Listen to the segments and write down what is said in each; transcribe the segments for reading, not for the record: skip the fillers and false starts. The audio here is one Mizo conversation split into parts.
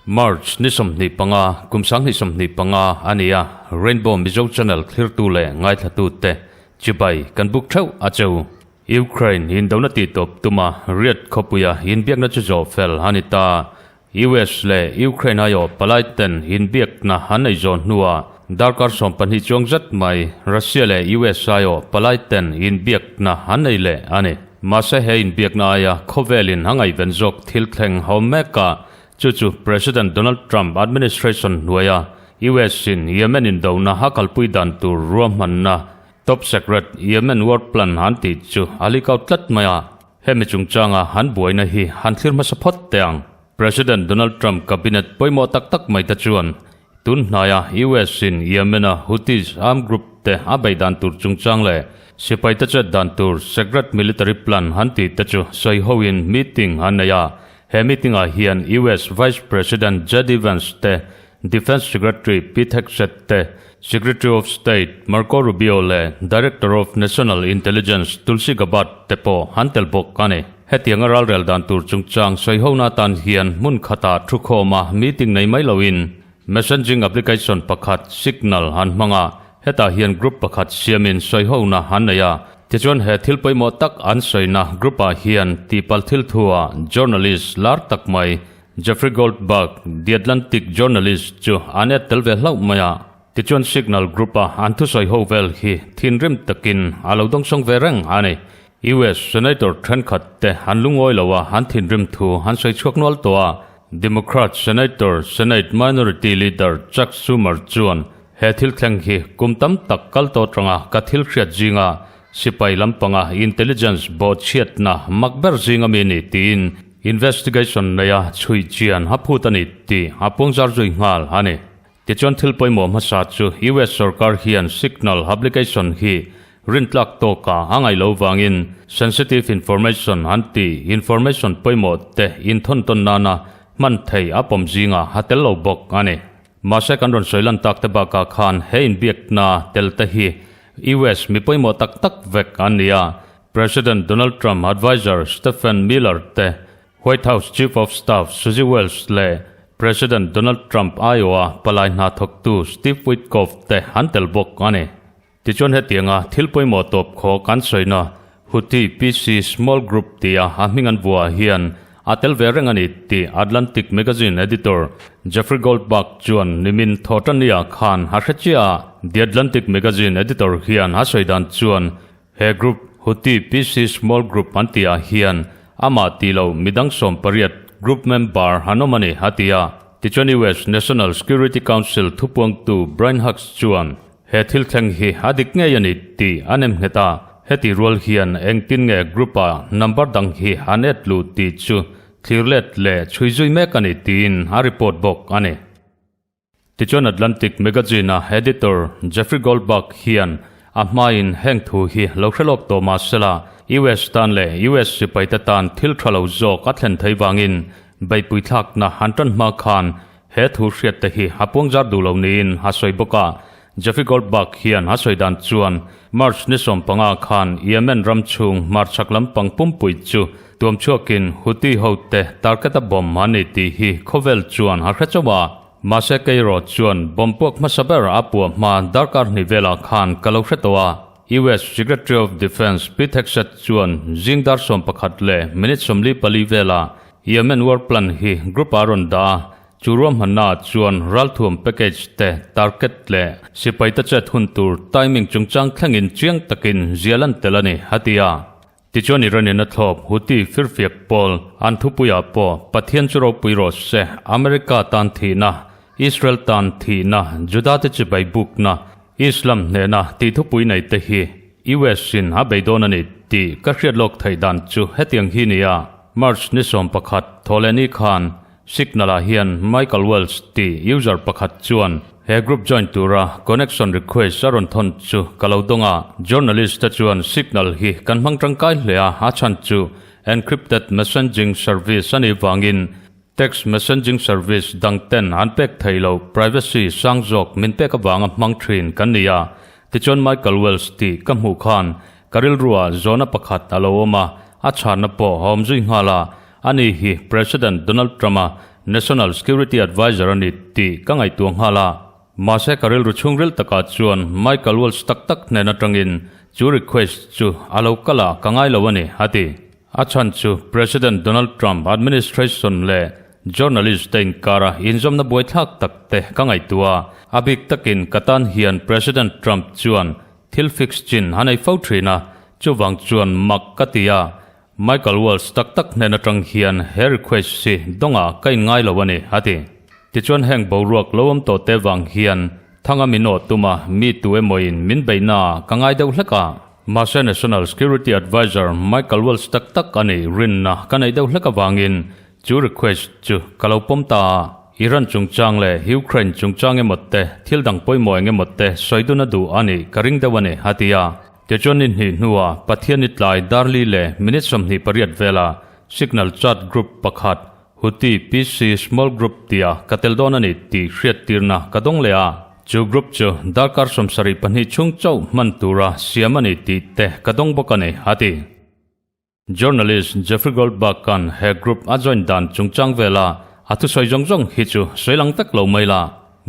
March ni 25, kum 2025 a ni a, Rainbow Mizo Channel thlirtu leh ngaithlatute chibai kan buk theuh a cheu. Ukraine indona tihtawp tuma Riyadh khawpuia inbiakna chu zawh fel a ni ta. US leh Ukraine aiawh palai ten inbiakna an ei zawn hnuah darkar 12 chuang zet mai Russia leh US aiawh palai ten inbiakna an ei leh a ni. Mahse he inbiakna aia khawvelin a ngaihven zawk thil thleng a awm mek a, chu chu President Donald Trump administration hnuaia US in Yemen indona a kalpui dan tur ruahmanna Top Secret Yemen War Plan an tih chu a leak out tlat mai a. Hemi chungchanga han buaina hi han thlir hmasa phawt teh ang. President Donald Trump cabinet pawimawh tak tak mai te chuan tun hnaia US in Yemen-a Houthis armed group te a beih dan tur chungchang leh sipai te chet dan tur secret military plan han tih te chu sawi hoin meeting an nei a. He meeting-ah hian US Vice President JD Vance te Defence Secretary Pete Hegseth te, Secretary of State Marco Rubio leh Director of National Intelligence Tulsi Gabbard te pawh an tel bawk a ni. Hetianga ralrel dan tur chungchang sawihona atan hian hmun khatah thukhawma meeting nei mai loin messaging application pakhat Signal an hmang a, hetah hian group pakhat siamin sawihona an nei a. Tichuan he thil pawimawh tak an sawina group-ah hian tihpalh thil thua journalist lar tak mai Jeffrey Goldberg, The Atlantic journalist chu an et tel ve hlauh mai a, tichuan Signal Group-a an thusawi ho vel hi thinrim takin a lo dawngsawng ve reng a ni. US Senator thenkhat te an lungawi lo a, an thinrim thu an sawi chhuak nual tawh a. Democrat Senator, Senate Minority Leader Chuck Schumer chuan he thil thleng hi kum tam tak kal tawh atanga ka thil hriat zinga sipai lampanga intelligence bawhchhiatna mak ber zinga mi ni tiin Investigation neia chhui chian a phut a ni tih a puangzar zui nghal a ni. Tichuan thil pawimawh hmasa chu US sorkar hian Signal application hi rintlak tawkah a ngaih lo vangin sensitive information an tih information pawimawh te inthawn tawn nana hman thei a pawm zingah a tel lo bawk a ni. Mahse kan rawn sawi lan tak te bakah khan he inbiakna tel te hi US mi pawimawh tak tak vek an ni a, President Donald Trump adviser Stephen Miller te, White House Chief of Staff Susie Wiles leh President Donald Trump aiawha palai hna thawktu Steve Witkoff te an tel bawk a ni. Tichuan hetianga thil pawimawh tawp khaw kan sawina Houthi PC Small Group tia a hming an vuah hian a tel ve reng a ni tih Atlantic Magazine editor Jeffrey Goldberg chuan nimin Thawhṭannia khan a hre chiah a. The Atlantic Magazine editor hian a sawi dan chuan He group, Houthi PC Small Group an tih ah hian amah tih loh midang 18 group member an awm a ni, a ti a. Tichuan US National Security Council thupuangtu Brian Hughes chuan he thil thleng hi a dik ngei a ni tih a nem nghet a. Heti rual hian engtin nge group-a number dang hi an et luh tih chu thlir let leh chhui zui mek a ni tiin a report bawk a ni. Tichuan Atlantic Magazine-a editor Jeffrey Goldberg hian a hmain heng thu hi lo hre lawk tawh mah sela, US tan leh US sipaite tan thil tha lo zawk a thlen thei vangin beihpui thlakna an tan hma khan he thu hriatte hi a puangzar duh lo niin a sawi bawk a. Jeffrey Goldberg hian a sawi dan chuan March ni 15 khan Yemen ram chhung hmarchhak lampang pumpui chu tuam chhuakin Houthi hote target-a bomb an ni tih hi khawvel chuan a hre chauh a. Mahse Keiraw chuan bomb puak hmasa ber a puah hma darkar hnih velah khan ka lo hre tawh a. US Secretary of Defence Pete Hegseth chuan zing dar 11 leh minute 44 velah Yemen war plan hi group ah a rawn dah a, chu ruahmanna ah chuan ralthuam package te target leh sipai te chet hun tur timing chungchang thlengin chiang takin zial an tel a ni, a ti a. Tichuan Iran-in a thlawp Houthi firfiak pawl an thupuiah pawh Pathian chu ropui rawh se, America tan thihna, Israel tan thihna, Juda-te chibai bukna, Islam hnehna tih thupui nei te hi US-in a bei dawn a ni tih ka hriat lawk theih dan chu hetiang hi nia. March ni 11 thawhlehni khan Signal-ah hian Michael Wells tih user pakhat chuan he group join tura connection request a rawn thawn chu ka lo dawng a. Journalist te chuan Signal hi kan hmang tangkai hle a, a chhan chu encrypted messaging service a nih vangin. Text messaging service dang ten an pek thei lo privacy sang zawk min pek avanga hmang thin kan ni a. Tichuan Michael Wells tih ka hmuh khan ka rilruah zawhna pakhat a lo awm a, a chhanna pawh a awm zui nghal a. Ani hi President Donald Trump-a National Security Adviser a ni tih ka ngaihtuah nghal a. Mahse ka rilru chhungril takah chuan Michael Walls tak tak hnen atangin chu request chu a lo kal a ka ngai lo a ni, a ti. A chhan chu President Donald Trump administration leh journalist te inkara inzawmna buaithlak tak te ka ngaihtuah a, a bik takin ka tan hian President Trump chuan thil fix chin a nei fo thin a, chuvang chuan mak ka ti a, Michael Walls tak tak hnen atang hian he request hi dawngah ka inngai lo a ni, a ti. Tichuan heng boruak lo awm tawh te vang hian thanga min awh tuma mi tu emawin min beihnaah ka ngai deuh hlek a. Mahse National Security Adviser Michael Walls tak tak a nih rinna ka neih deuh hlek avangin chu request chu ka lo pawm ta a. Iran chungchang leh Ukraine chungchang emaw te thil dang pawimawh eng emaw te sawi dun a duh a nih ka ring deuh a ni, a ti a. Tichuan ni hnih hnuah Pathian i tlai Darli leh minute 28 velah Signal Chat Group pakhat Houthi PC Small Group tia ka tel dawn a ni tih hriattirna ka dawng leh a. Chu group chu darkar 72 chhung chauh hman tura siam a ni tih te ka dawng bawk a ni, a ti. Journalist Jeffrey Goldberg-a'n he group a join dan chungchang vela a thusawi zawng zawng hi chu sawi lang vek lo mai la.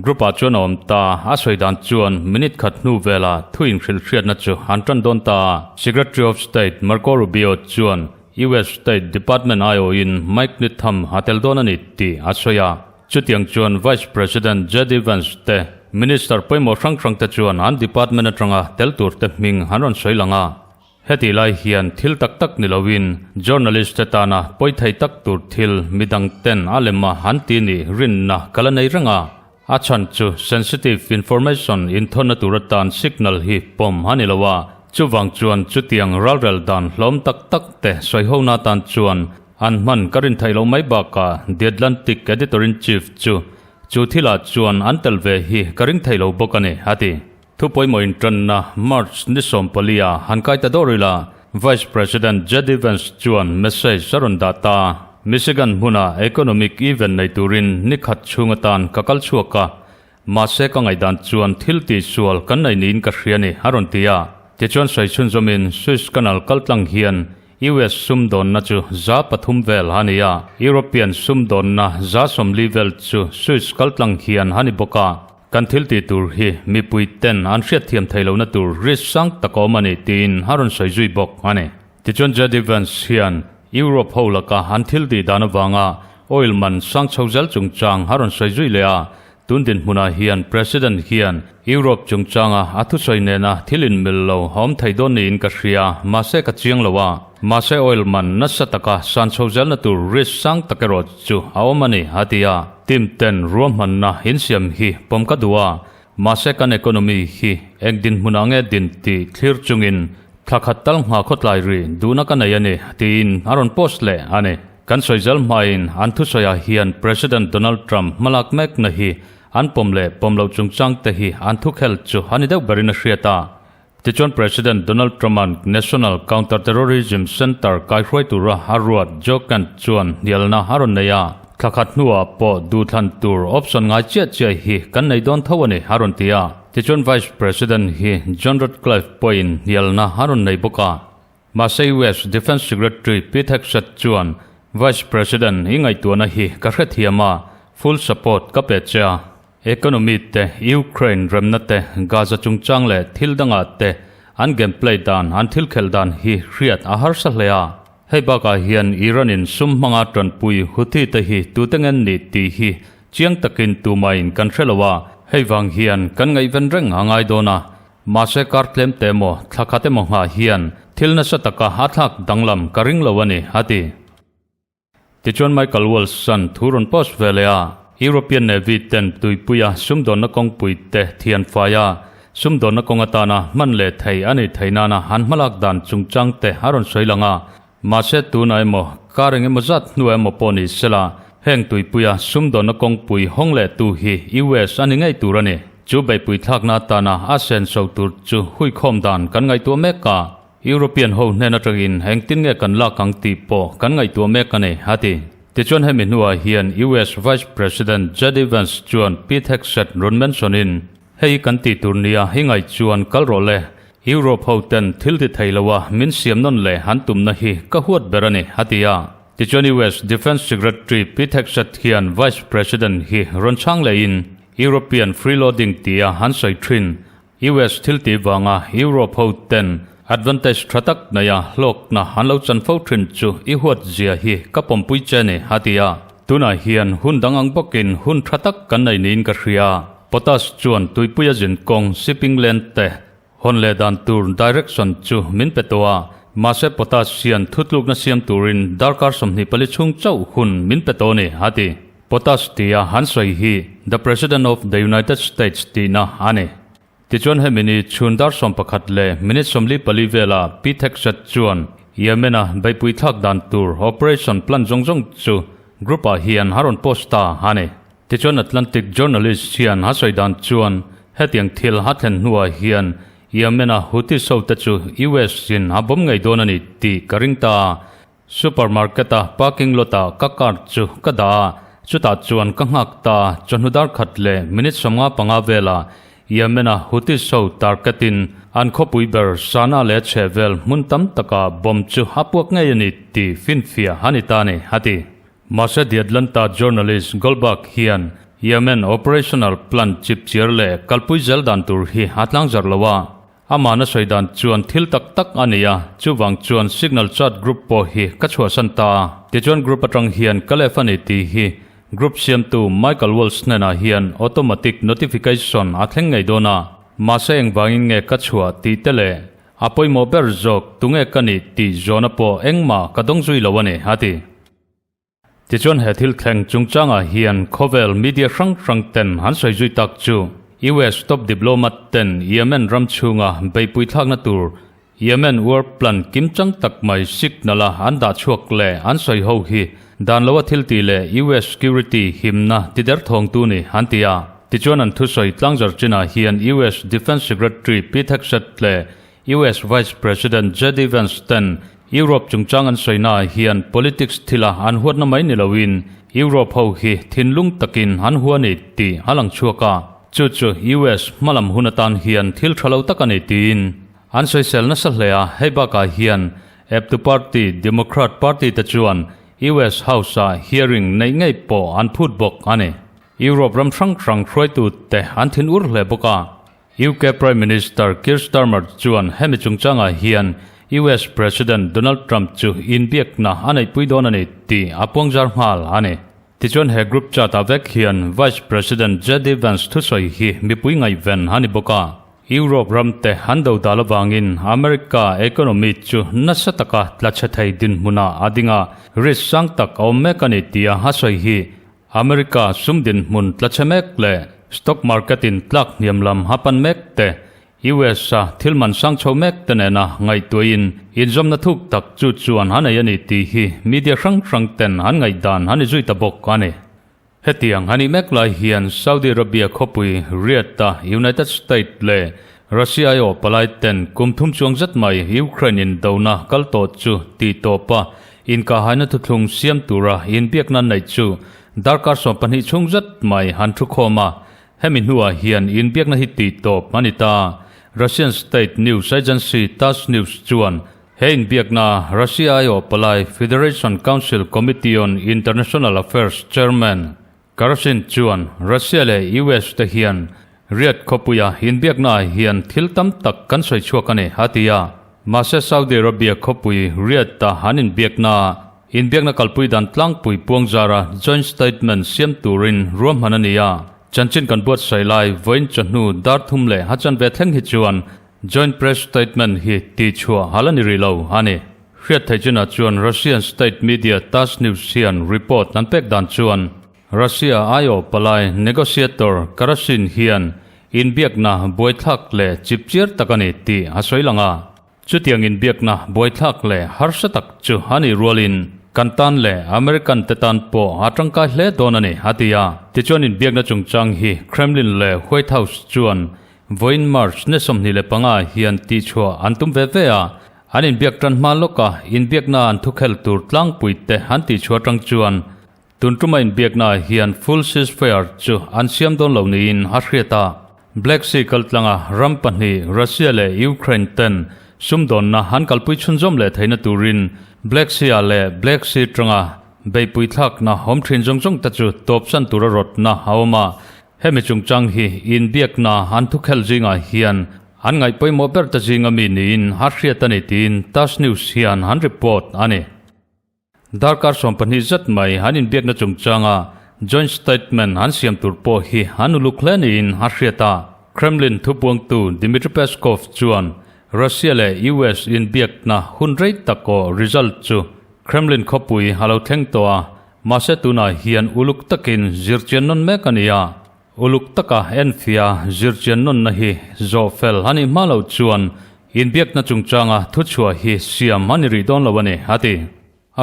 Group-ah chuan a awm ta, a sawi dan chuan minute khat hnu vela thu inhrilhhriatna chu an tan dawn ta a. Secretary of State Marco Rubio chuan US State Department aiawhin Mike Needham a tel dawn a ni tih a sawi a. Chutiang chuan Vice President JD Vance te, Minister pawimawh hrang hrang te chuan an department atanga tel tur te hming an rawn sawi lang a. Heti lai hian thil tak tak ni loin journalist te tana pawi thei tak tur thil midang ten a lem a an ti nih rinna ka la nei reng a. A chhan chu sensitive information inthawnna tur atan signal hi pawm a ni lo a, chuvang chuan chutiang ralrel dan hlawm tak tak te sawihona atan chuan an hman ka rin theih loh mai bakah The Atlantic editor-in-chief chu chu thilah chuan an tel ve hi ka ring thei lo bawk a ni, a ti. Thu pawimawh intanna March ni 14 ah han kai ta dawr ila, Vice President JD Vance chuan message a rawn dah ta. Michigan hmuna economic event nei turin ni khat chhung atan ka kal chhuak a, mahse ka ngaihdan chuan thil tihsual kan nei niin ka hria ni, a rawn ti a. Tichuan sawi chhunzawmin Suez Canal kaltlang hian US sumdawnna chu 3% vel a ni a, European sumdawnna 40% vel chu Suez kaltlang hian a ni bawk a. Kan thil tih tur hi mipui ten an hriatthiam thei lohna tur risk sang tak a awm a ni tiin a rawn sawi zui bawk a ni. Tichuan JD Vance hian Europe ho laka an thil tih dan avanga oil man sang chho zel chungchang a rawn sawi zui leh a, tun dinhmunah hian President hian Europe chungchanga a thusawi nena thil inmil lo a awm thei dawn niin ka hria, mahse ka chiang lo a. Mahse oil man nasa taka san chho zelna tur risk sang tak erawh chu a awm a ni, a ti a. Team ten ruahmanna insiam hi pawm ka duh a, mahse kan economy hi eng dinhmunah nge din tih thlir chungin thla khat tal ngha khawtlai ri duhna ka nei a ni, tiin a rawn post leh a ni. Kan sawi zel hmain an thusawiah hian President Donald Trump hmalak mekna hi an pawm leh pawm loh chungchang te hi an thukhel chu a ni deuh berin a hriat a. Tichuan President Donald Trump-a'n National Counter-Terrorism Center kaihruai tura a ruat Joe Kent chuan hnialna a rawn nei a, thla khat hnuah pawh duhthlan tur option ngai chiah chiah hi kan nei dawn tho a ni, a rawn ti a. Tichuan Vice President hi John Ratcliffe pawhin hnialna a rawn nei bawk a. Mahse US Defence Secretary Pete Hegseth chuan Vice President i ngaihtuahna hi ka hrethiam a, full support ka pe che a. Economy te, Ukraine remna te, Gaza chungchang leh thil dangah te an game play dan, an thil khelh dan hi hriat a harsa hle a. Hei bakah hian Iran in sum hmanga tanpui Houthi te hi tute ngen ni tih hi chiang takin tumahin kan hre lo a, hei vang hian kan ngaihven reng a ngai dawn a. Mahse kar tlem te emaw thla khat emaw nghah hian thil nasa taka a thlak danglam ka ring lo a ni, a ti. Tichuan Michael Walsh-a'n thu rawn post ve leh a, European Navy ten tuipuia sumdawnna kawngpui te thian faia sumdawnna kawng atana hman leh thei a nih theih nana an hmalak dan chungchang te a rawn sawi lang a. Mahse tunah emaw, kar eng emaw zat hnuah emaw pawh ni sela, heng tuipuia sumdawnna kawngpui hawng leh tu hi US a ni ngei tur a ni. Chu beihpui thlakna atana a senso tur chu huikhawm dan kan ngaihtuah mek a. European ho hnen atangin engtin nge kan lak ang tih pawh kan ngaihtuah mek a ni, a ti. Tichuan hemi hnuah hian US Vice President JD Vance chuan Pete Hegseth rawn mention in, Hei kan tih tur nia i ngaih chuan kal rawh le, Europe ho ten thil ti thei lo a min siam nawn leh an tumna hi ka huat ber a ni, a ti a. Tichuan US Defence Secretary Pete Hegseth hian Vice President hi rawn chhang lehin European freeloading tia an sawi thin US thil tih vanga Europe ho ten advantage tha tak neia hlawkna an lo chan fo thin chu i huat zia hi ka pawmpui che ni, a ti a. Tunah hian hun dang ang bawkin hun tha tak kan nei niin ka hria. Potash chuan tuipuia zin kawng shipping lane te hawn leh dan tur direction chu min pe tawh a, mahse Potash hian thutlukna siam turin darkar 24 chhung chauh hun min pe tawh a ni, a ti. Potash tia an sawi hi The President of the United States tihna a ni. Tichuan hemi ni chhun dar 11 leh minute 44 vela Pi Thekset chuan Yemen-a beihpui thlak dan tur operation plan zawng zawng chu group-ah hian a rawn post ta a ni. Tichuan Atlantic journalist hian a sawi dan chuan hetiang thil a thlen hnuah hian Yemen-a Houthis hote chu US-in a bawm ngei dawn a ni tih ka ring ta a. Supermarket a parking lot ah ka car chu ka dah a, chutah chuan ka nghak ta a, chawhnu dar khat leh minute 55 velah Yemen a Houthis ho target in an khawpui ber Sanaa leh a chhehvel hmun tam takah bomb chu a puak ngei a ni tih finfiah a ni ta a ni, a ti. Mahse The Atlanta journalist Goldberg hian Yemen operational plan chipchiar leh kalpui zel dan tur hi a tlangzarh lo a, Amah na sawi dan chuan thil tak tak a nei a, chuvang chuan Signal Chat Group pawh hi ka chhuahsan ta a. Tichuan group atang hian ka lef a ni tih hi group siamtu Michael Walsh hnenah hian automatic notification a thleng ngei dawn a, mahse engvangin nge ka chhuah tih te leh a pawimawh ber zawk tunge ka nih tih zawhna pawh engmah ka dawng zui lo a ni, a ti. Tichuan he thil thleng chungchangah hian khawvel media hrang hrang ten an sawi zui tak chu US top diplomat ten Yemen ram chhunga beihpui thlakna tur Yemen war plan kimchang tak mai signal a an dah chhuak leh an sawi ho hi dan loa thil tih leh US security himna ti der thawngtu ni an ti a. Tichuan an thusawi tlangzar chinah hian US Defence Secretary Pete Hegseth leh US Vice President JD Vance ten Europe chungchang an sawina ah hian politics thila an huatna mai ni loin Europe ho hi thinlung takin an hua ni tih a lang chhuak a, chu chu US hmalam hun atan hian thil tha lo tak a ni tiin an sawisel nasa hle a, hei bakah hian eptu party Democrat party te chuan US House ah hearing neih ngei pawh an phut bawk a ni. Europe ram hrang hrang hruaitu te an thin ur hle bawk a. UK Prime Minister Keir Starmer chuan hemi chungchangah hian US President Donald Trump chu inbiakna a neihpui dawn a ni tih a puangzar nghal a ni. Tichuan he group chat ah vek hian Vice President JD Vance thusawi hi mipui ngaihven a ni bawk a. Europe ramte an do dal avangin America economy chu nasa taka tla chhe thei dinhmunah a ding a, risk sang tak a awm mek a ni tia a sawi hi America sum dinhmun tla chhe mek leh stock market in tlak hniam lam a pan mek te, US a thil man sang chho mek te nena ngaihtuahin inzawmna thuk tak chu chuan a nei a ni tih hi media hrang hrang ten an ngaihdan a ni zui ta bawk a ni. Hetiang a nih mek lai hian Saudi Arabia khawpui Riyadh a United State leh Russia aiawh palai ten kum thum chuang zet mai Ukraine indona kal tawh chu tih tawp a Inkahhaina thuthlung siam tura inbiakna neih chu darkar 12 chhung zet mai an thu khawm a, hemi hnuah hian inbiakna hi tih tawp a ni ta. Russian state news agency Tass News chuan he inbiakna Russia aiawh palai Federation Council Committee on International Affairs Chairman Karasin chuan Russia leh US te hian Riyadh khawpuia inbiaknaah hian thil tam tak kan sawi chhuak a ni, a ti a. Mahse Saudi Arabia khawpui Riyadh-a an inbiaknaah inbiakna kalpui dan tlangpui puangzara joint statement siam turin ruahman a ni a. Chanchin kan buatsaih lai vawiin chawhnu dar thum leh a chanve thleng hi chuan joint press statement hi tihchhuah a la ni rih lo a ni. Hriat theih chinah chuan Russian state media Tass News hian report an pek dan chuan Russia aiawh palai negotiator Karasin hian inbiakna buaithlak leh chipchiar tak a ni tih a sawi lang a. Chutiang inbiakna buaithlak leh harsa tak chu a nih rualin kan tan leh American te tan pawh a tangkai hle dawn a ni, a ti a. Tichuan inbiakna chungchang hi Kremlin leh White House chuan vawiin March ni 25 hian tihchhuah an tum ve ve a. An inbiak tan hma lawka inbiakna an thukhelh tur tlangpui te an tihchhuah atang chuan. Tun tuma inbiaknaah hian full ceasefire chu an siam dawn lo niin a hriat a. Black Sea kaltlanga ram pahnih Russia leh Ukraine ten sumdawnna an kalpui chhunzawm leh theihna turin Black Sea-ah leh Black Sea tanga beihpui thlakna awm thin zawng zawng te chu tawpsan tura rawtna a awm a. Hemi chungchang hi inbiakna an thukhelh zingah hian an ngaih pawimawh ber te zinga mi niin a hriat a ni tiin Tass News hian an report a ni. Darkar 12 zet mai an inbiakna chungchanga joint statement an siam tur pawh hi an uluk hle niin a hriat a. Kremlin thupuangtu Dmitry Peskov chuan Russia leh US inbiakna hun rei tak aw result chu Kremlin khawpui a lo thleng tawh a, mahse tunah hian uluk takin zirchian nawn mek a ni a. Uluk taka enfia zirchian nawnna hi zawh fel a nih hma loh chuan inbiakna chungchanga thuchhuah hi siam a ni rih dawn lo a ni, a ti.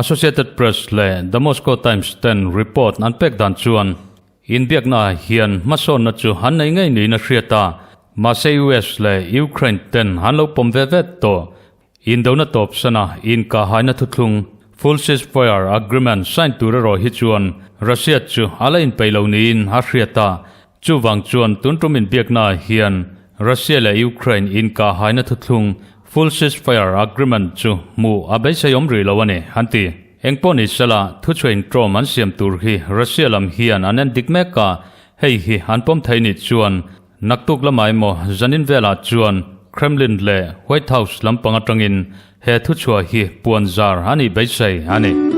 Associated Press leh The Moscow Times ten report an pek dan chuan inbiaknaah hian hmasawnna chu an nei ngei niin a hriat a, mahse US leh Ukraine ten an lo pawm ve vet tawh. Indona tawp sana inkahhaina thuthlung, Full Ceasefire Agreement, sign tur erawh hi chuan Russia chu a la inpeih lo niin a hriat a. Chuvang chuan tun tum inbiaknaah hian Russia leh Ukraine inkahhaina thuthlung, Full Ceasefire Agreement, chu hmuh a beiseiawm rih lo a ni, an ti. Engpawh ni sela, thuchhuah intawm an siam tur hi Russia lam hian an en dik mek a, hei hi an pawm thei nih chuan Naktuk lamah emaw zanin velah chuan Kremlin leh White House lampang atangin he thuchhuah hi puan zar a nih beisei a ni.